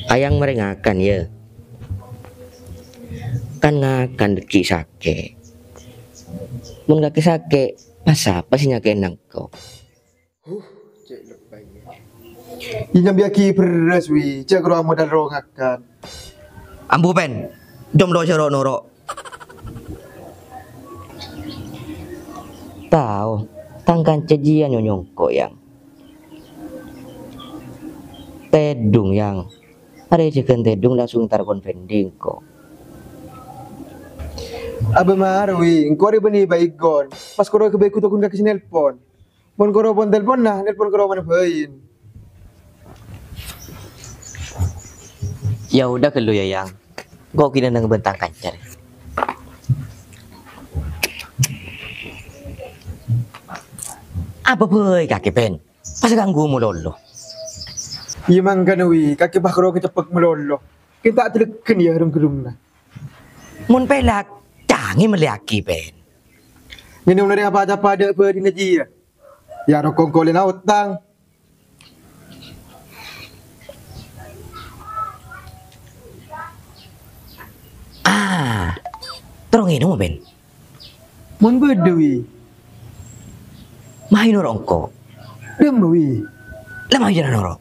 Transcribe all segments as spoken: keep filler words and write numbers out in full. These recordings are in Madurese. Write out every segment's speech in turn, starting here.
Ayang marè ngakan, yâ. Kan ngakan dhâggi' sakè'. Mon kakè sakè', pas sapa sè nyakè'ana engko'? Huh, cè' lebbâi. Iyâ, nyambiyâghi bherrâs, Wi. Jhâ' karo amodal ro ngakan. Ambu, Pèn. Jhâ' lo' sè ro'-noro'. Tao, tang kanca jiyâ nyonyong ko', Yang. Tèdung, Yang. Arè jâgâna tèdung langsung tarpon Pendi engko'. Abâ' mara, Wi, engko' arè bânnè bâi ghun. Pas koro èghâbây ghun kakè sè nelpon. Mon koro pon telponna, nelpon koro mana bâi. Ya udah, ghâllu ya, Yang. Engko' kènè neng bhântang kanca. Abâ' bâi kakè, Pèn. Pas ganggu malolo. Iyâ mangkana, Wi, kakè pas koro keceppek malolo. Kèng ta' adhâlâghân ya rung-ghârungna. Mon pèlak, cangè mellèyaghi, Pèn. Ngènom narè apa-capa dâ' bâdhina jiyâ. Ya, rokong kolèna otang. Ah, terro ngènom, Pèn? Mon bâdâ, Wi. Mayu noro' engko'. Dhâmma, Wi. La mayu jhâ' noro'.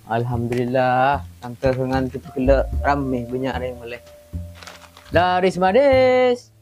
Alhamdulillah, nangka dengan kita gella' ramme, bânnya' orèng mellè. Laris manis.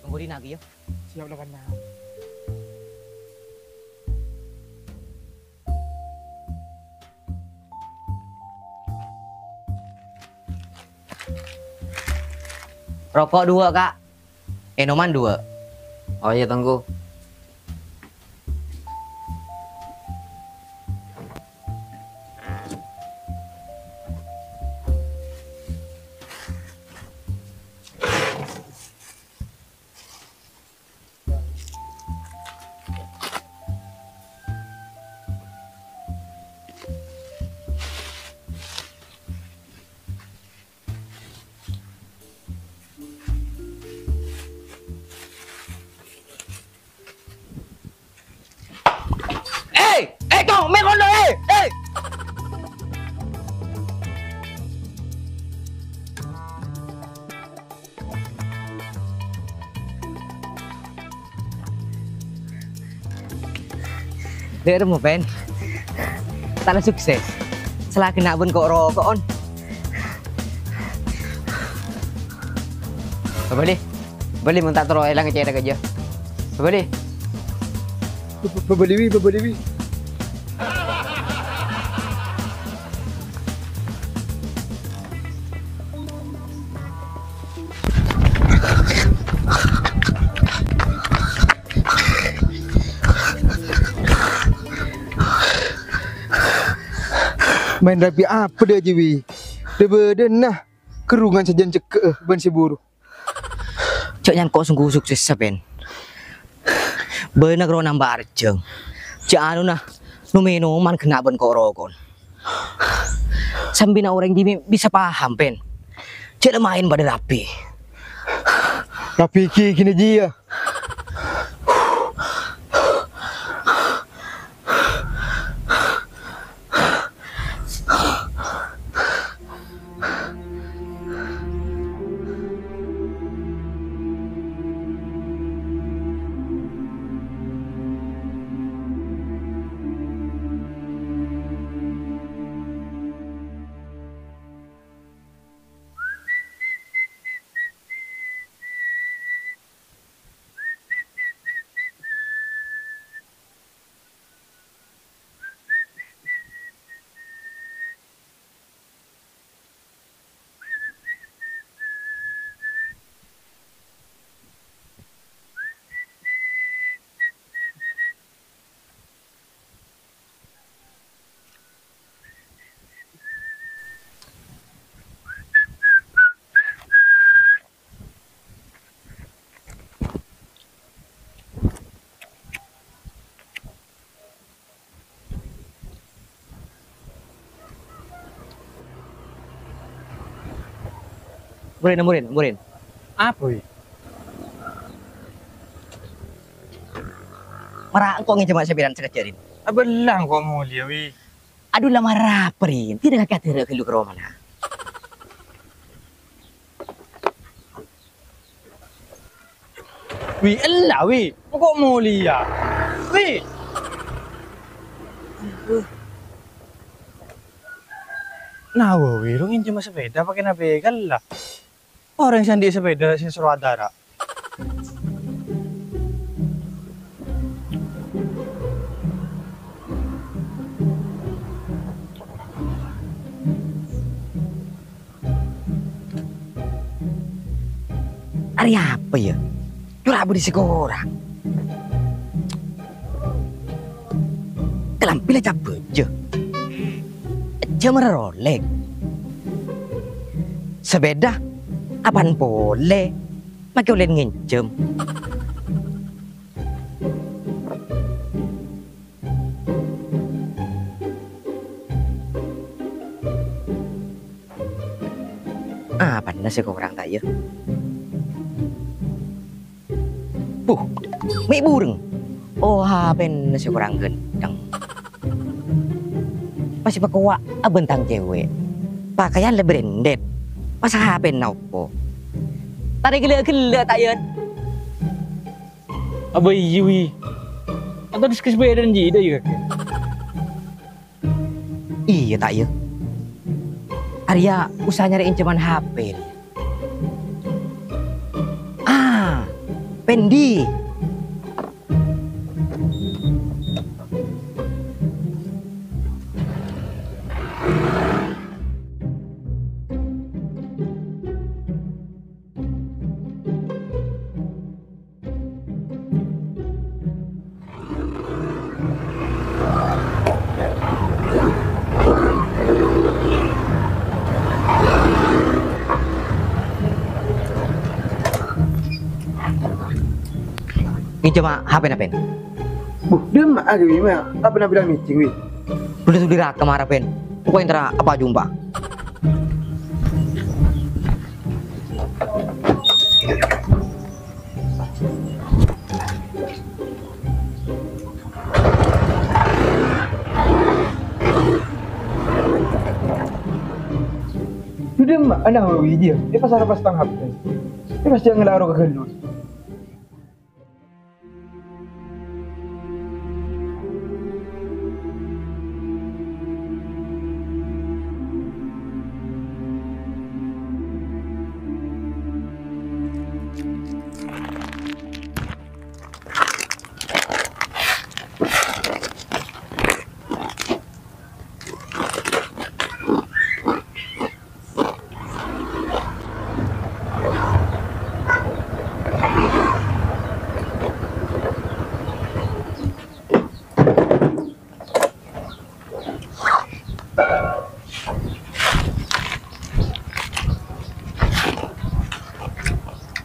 Tunggu di nagi ya. Siap, Lawan. Roko' dua, Kak. Ènoman dua. Oh iyâ, Tengku. Eh, eh, kau, mè' kono, eh, eh. Dek, remmo, Pen. Tala sukses. Sala kènè' bân ko'-roko'an. Pabâli. Pabâli, mon ta' terro èlang cèrè kèya. Pabâli. Pabâli, Wi, pabâli, Wi. Maèn rabi apa dâ' jiyâ, Wi? Dâ-bâdâna ghârungan sajân cègghâ'â bân sè buru. Jhâ' nyangko' songghu suksessa, Pen. Bâ'na karo nambâ arjhâng. Jhâ' anona, no-mènoman kènè' bân ko'-roko'an. Sambina orèng dhibi' bisa paham, Pen. Jhâ' la maèn padâ rabi. Rabi ghi-ghina jiyâ. Amburin, amburin, amburin. Apa, Wi? Mara engko' ngènjhâmâ sapèdana sakejjhâ', Rin. Abâlâ engko' molèya, Wi. Adu, la mara apa, Rin? Tidak kakè adhârâ ghâllu ka romana. Wi, ella, Wi. Engko' molèya. Wi. Nawa, Wi, lo ngènjhâmâ sapèda pakèna bhâghâl la. Orèng sè andi' sapèda sè soro adhârâ. Arè apa, yâ? Cora' bâdâ sè korang. Kalambhi la cabâjâ. Ejjhâ' mara Rolex. Sapèda apaan polè? Makè ollè ngènjhâm. Apana sè korang, ta' iyâ? Puh, mè' bureng. Oh, H P-na sè korang ghântheng. Pas èpakowa' abân tang cèwè'. Pakaian la branded. Pas H P-na Oppo. Tarè ghellâ'-ghellâ', ta' iyâ? Abâ iyâ, Wi. Atau diskusi bâdân jidâ, yâ, kakè? Iyâ, ta' iyâ? Arèya usaha nyarè ènjhâman H P, rèya. Ah, Pendi. Ngènjhâmâ H P-na, Pen. Buh, dimma aghi, Wi, ma? Apa na bilang micing, Wi? Duli-duli raka mara, Pen. Engko' entara apa jumpa? Dudem, ana hawi dia. Dia pasar pas tang hapus. Dia pasti ngelaro ke gendut.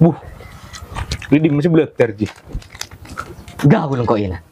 Buh, reading masih belajar ji. Gaul engko' iyâ, Nan.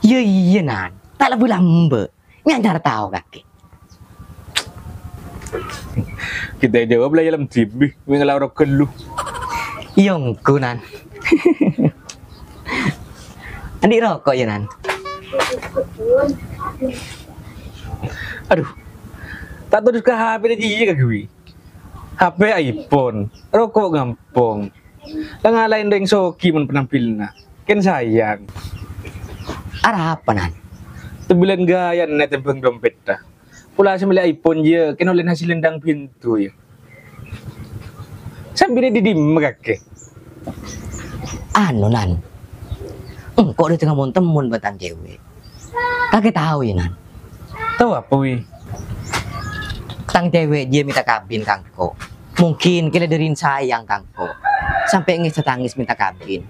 Iyâ, iyâ, Nan. Ta' lambâ'-lambâ'. Nyanyar tao kakè. Kita jawab lah ya lem dibi, mè' ngelaro ghâllu. Iyâ, engko', Nan. Andi' roko' iyâ, Nan? Aduh. Ta' todus ka H P-na jiyâ ka ghi' wi. H P iPhone, roko' ngampong. La ngalaè orèng soghi mon penampilanna. Kèng sayang. Arapa, Nan? Tabilan ghâjâna tèmbhâng dompètta. Pola sè mellè iPhone jiyâ, kèng ollè hasil lendang pintu, yâ. Sampèyan è dimma kakè? Anu, Nan. Engko' dâteng mon-temmon bân tang cèwè'. Kakè tao, yâ, Nan? Tao apa, wi? Tang cèwè' jiyâ mènta kabin ka engko'. Mungkin kèng la dâri sayang ka engko'. Sampè' ngès-tangès mènta kabin.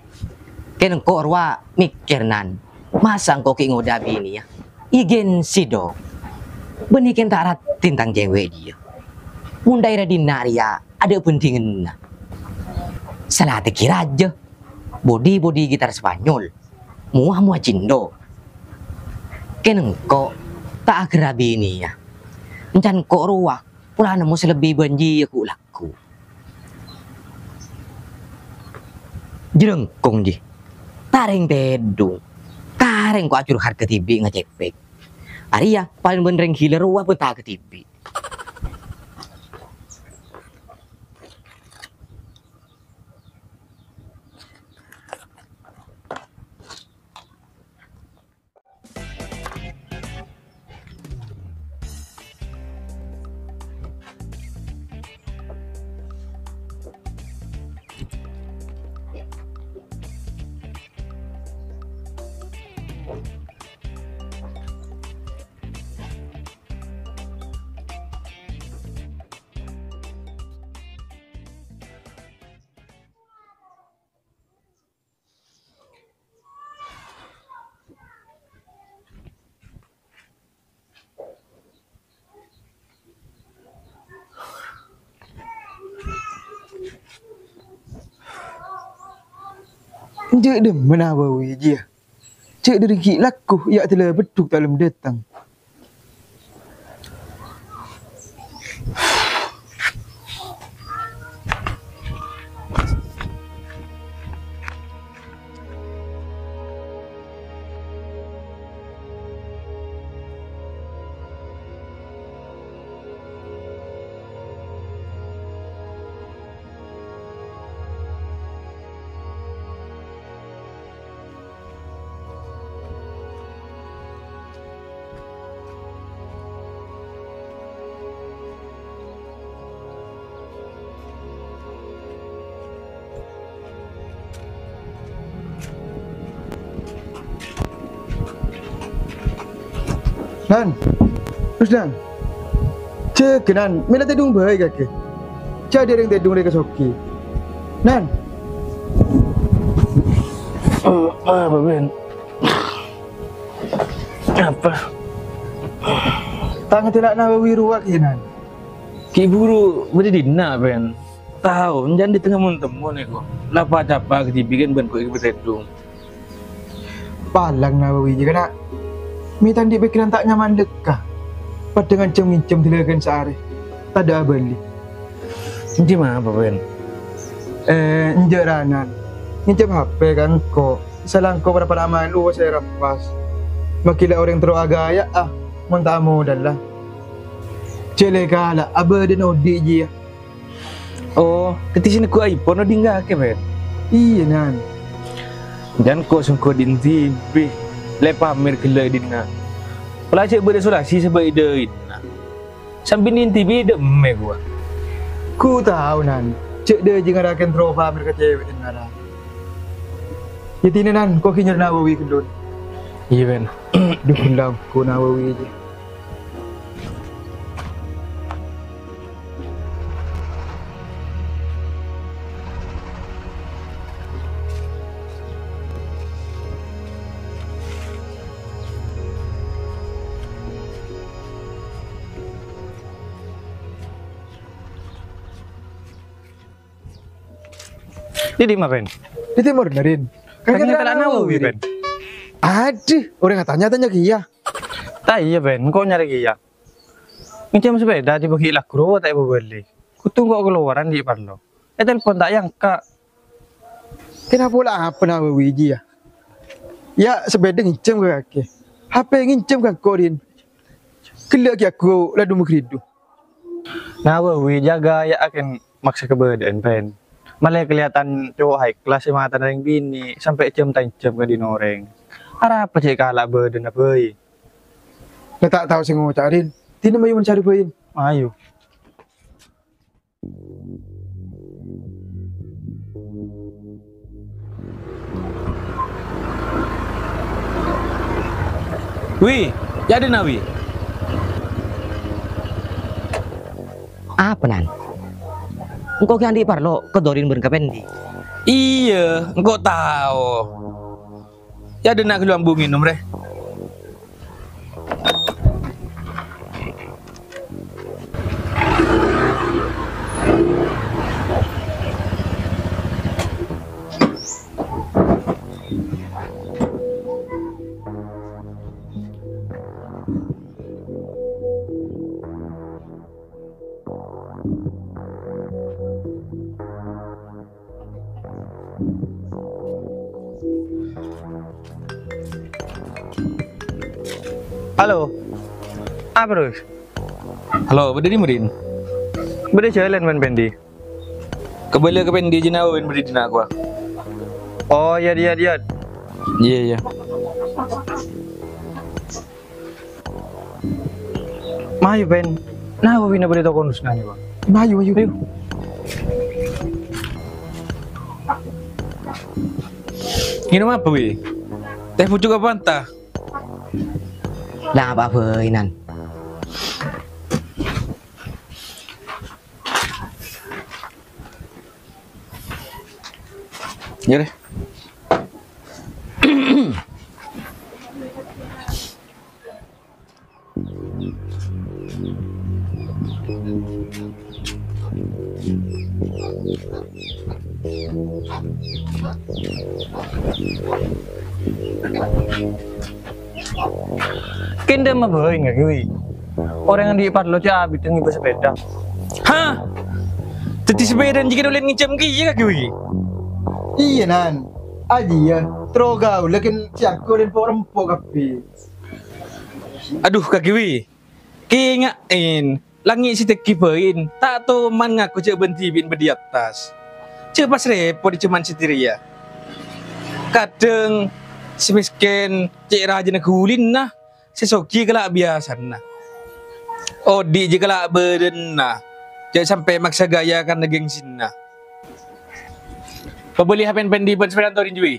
Kèng engko' rowa mèkkèr, Nan. Masa' engko' ghi' ngodâ abinèya? Iyâ ghensi, do. Bânnè kèng ta' raddhin tang cèwè' jiyâ. Mon dâ'iyâ dinna' rèya adâ' bhândhinganna. Sala tèngghi rajâ, bodi-bodi gitar Spanyol, mowa-mowa cindo. Kèng engko' ta' aghâr abinèya. Èncan engko' rowa pola nemmo sè lebbi bân jiyâ ghu' lagghu'. Jhârângkong, jhi. Tarèng tèdhung. Karèng ko' ajhur harga dhibi' ngacèpèk. Arèya palèng bân rèng ghilâ rowa bân ta' kadhibi'. Enjâ' dhimma Nawawi jiyâ? Jâ' dhâri ghi' lagghu ya' dâlâ beddhuk ta' lem dâteng. Nan, terros, Nan. Jâgâ, Nan, mèla tèdhung bhâi kakè. Jâ' dâ' rèng tèdhung rè kasogi. Nan. Apa, Ben? Apa? Ta' ngatèla' Nawawi rowa kèya, Nan. Ghi' buru bâdâ dinna', Ben. Tao, ènjâ' andi' tengnga mon-temmon èko. La pa-capa kadhibi' kan bân ko' èkèbâ tèdhung. Palang Nawawi jiyâ, kana'. Mè' ta' andi' pèkkèran ta' nyaman lekka. Padâ ngancem-ngèncem dâlâghân saarè. Tadâ' abâli. Ènjâ' ma' apa, Ben? Eh, enjâ' ra, Nan. Ngèncem H P ka engko'. Sala engko' para-para malu sè rappas. Makkè la orèng terro aghâjâ'â, mon ta' amodâl la. Jhâ' lè kala' abâdâna odi' jiyâ. Oh, dhâddhi sè neggu' iPhone odi' kakè, Ben? Iyâ, Nan. Jhân ko' sengko' din dhibi', lè pamèr ghellâ' è dinna'. Pola jhâ' bâdâ sulasi sè bâi-dâina. Sambi nèng dhibi' dâ' emmè kowa. Ku tao, Nan. Jhâ' dâjâ ngara kèn terro pamèr ka cèwè'na ra. Yâ dinah, Nan, ko' ghi' nyarè Nawawi ghellun. Iyâ, Ben. Dhu, ghellâ' ko' Nawawi jiyâ. Dhi' dimma, Ben? Dhi' timor, Rin. Kakè nyarè Nawawi, Ben? Adhu, orèng atanya-tanya kèya. Ta' iyâ, Ben, engko' nyarè kèya. Ngèncem sepèda dhi' bâgi lagghu rowa ta' èpabâli. Kodhu engko' kalowaran dhi' parlo. Ètelpon ta' èangka'. Kèng pola apa Nawawi jiyâ? Yâ, sepèda ngèncem ka kakè. H P ngèncem ka engko', Rin. Ghellâ' ghi' aghu la dhu-maghribdhu. Nawawi jâgâ yâ, kakè maksa kabâdâ'ân, Ben. Malè kalèatan cowo' high class è matana rèng binè', sampè' jhâm ta' ènjhâm ka dhinna' orèng. Arapa cè' kala' bâdâna bhâi? La ta' tao sè ngoca', Rin. Dinah mayu mon sarè bhâi. Mayu. Wi, yâ dinna', Wi. Apa, Nan? Engko' ghi' andi' parlo ka Dorin bân ka Pendi? Iyâ, engko' tao. Yâ dinna' ghâllu ambu ngènom, rè. Halo. Apa, Rus? Halo, bâdâ dimma, Din? Bâdâ jhâlân, Wan Pendi. Kabâlâ ka Pendi, jhâ' nawa, Win, bâdâ dinna' kowa. Oh, iyâ, iyâ, iyâ. Iyâ, iyâ. Mayu, Pen. Nah, Wina bâdâ toko nus nanya, Bang. Mayu, mayu. Ayo. Ngènom apa, Wi? Teh pucuk apa Fanta? Lah, apa bhâi, Nan? Iyâ, deh. Kèng dimma bhâi, Kakè, Wi? Orèng andi' parlo cè' abidhân ngibâ sepèda. Hah? Dhâddhi sepèdana jiyâ ulèn ngènjhâm kèya, Kakè, Wi? Iyâ, Nan. Ajiyâ, terro kaulâ kèng cè' aghu lèmpo-rempo kabbhi. Adhu, Kakè, Wi. Kènga'è, langngè' sè tèngghi bhâi, ta' toman ngako jhâ' bân dhibi'na bâdâ è attas. Jhâ' pas rèpot jhâman satèya. Kadhâng sè mèskèn cè' rajâna ghulina, sè soghi kala' biyasana. Odi' jhâ' kala' bâdâna, jhâ' sampè' maksa gaya karna gengsinna. Pabâli H P-na Pendi bân sepèdana Torin, Wi.